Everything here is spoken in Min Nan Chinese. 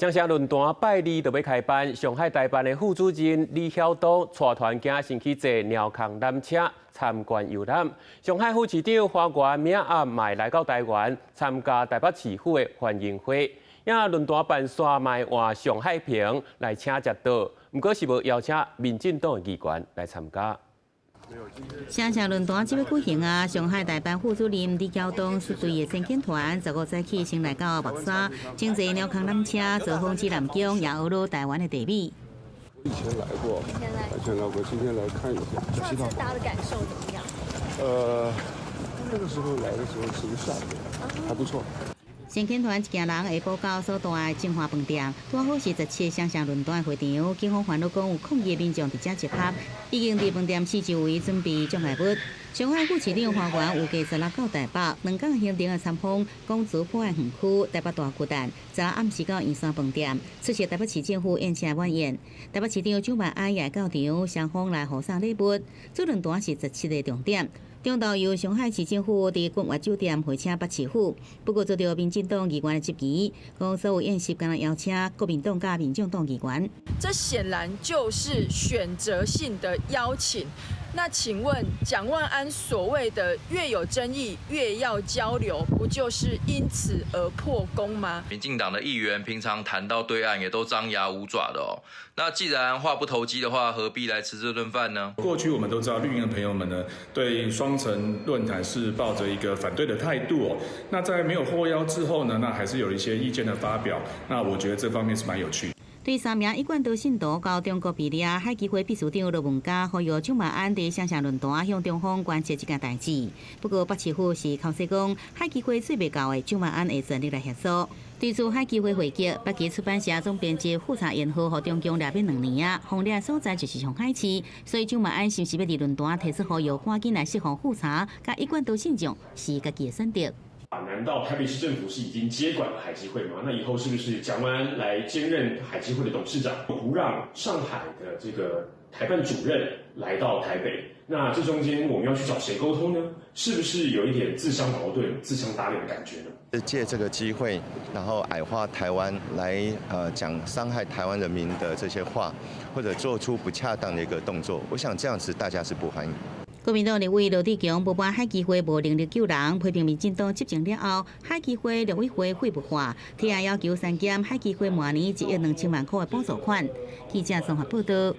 雙城論壇拜二就欲開辦，上海台辦的副主任李曉東帶團今仔先去坐鳥空纜車參觀遊覽。上海副市長花園明仔暗嘛來到台灣參加台北市府的歡迎會。也論壇辦煞嘛換上海平來請食桌，毋過是無邀請民進黨的議員來參加。雙城論壇這欲舉行啊！上海台辦副主任李曉東率隊的先遣團15早起先來到木柵，乘坐鳥空纜車造訪指南宮，也學了台灣的地美。以前來過，以前來過，今天來看一下。上次搭的感受怎麼樣？那個時候來的時候是個夏天，還不錯。先遣團一行人下晡到所住的晶華飯店，拄好是17雙城論壇會場，警方煩惱講有抗議的民眾佇遮集合，已經佇飯店四周圍準備障礙物。上海副市長花園預計16到台北，2工行程的參訪，講辭博愛園區、台北大巨蛋，十六暗時到圓山飯店出席台北市政府宴請晚宴。台北市長蔣萬安也到場，雙方來互送禮物。主論壇是十七个重點。中晝由上海市政府佇君悅酒店會請北市府，不過遭著民進黨議員的質疑，講所有宴席敢若邀請國民黨佮民眾黨議員。這顯然就是選擇性的邀請。那請問蔣萬安所謂的越有爭議越要交流，不就是因此而破功嗎？民進黨的議員平常談到對岸也都張牙舞爪的哦。那既然話不投機的話，何必來吃這頓飯呢？過去我們都知道綠營的朋友們呢，對雙城論壇是抱着一個反對的態度哦。那在沒有獲邀之後呢，那還是有一些意見的發表。那我覺得這方面是蠻有趣。對三名一貫道信徒到中國被掠，海基會秘書長羅文嘉呼籲蔣萬安佇雙城論壇向中方關切這件代誌。不過北市府是口說講，海基會做袂到的，蔣萬安會全力來協助。對此海基會回擊，北基出版社總編輯富察言和予中共掠欲2年啊，予掠所在就是上海市，所以蔣萬安是毋是欲佇論壇提出呼籲，趕緊來釋放富察，佮一貫道信眾是家己的選擇。難道台北市政府是已經接管了海基會嗎？那以後是不是蔣萬安來兼任海基會的董事長，不讓上海的這個台辦主任來到台北？那這中間我們要去找誰溝通呢？是不是有一點自相矛盾、自相打臉的感覺呢？借這個機會，然後矮化台灣，來講傷害台灣人民的這些話，或者做出不恰當的一個動作，我想這樣子大家是不歡迎。國民黨立委羅智強不滿海基會無能力救人，批評民進黨執政了後，海基會陸委會廢物化，提案要求刪減海基會每年1億2千萬塊的補助款。記者綜合報道。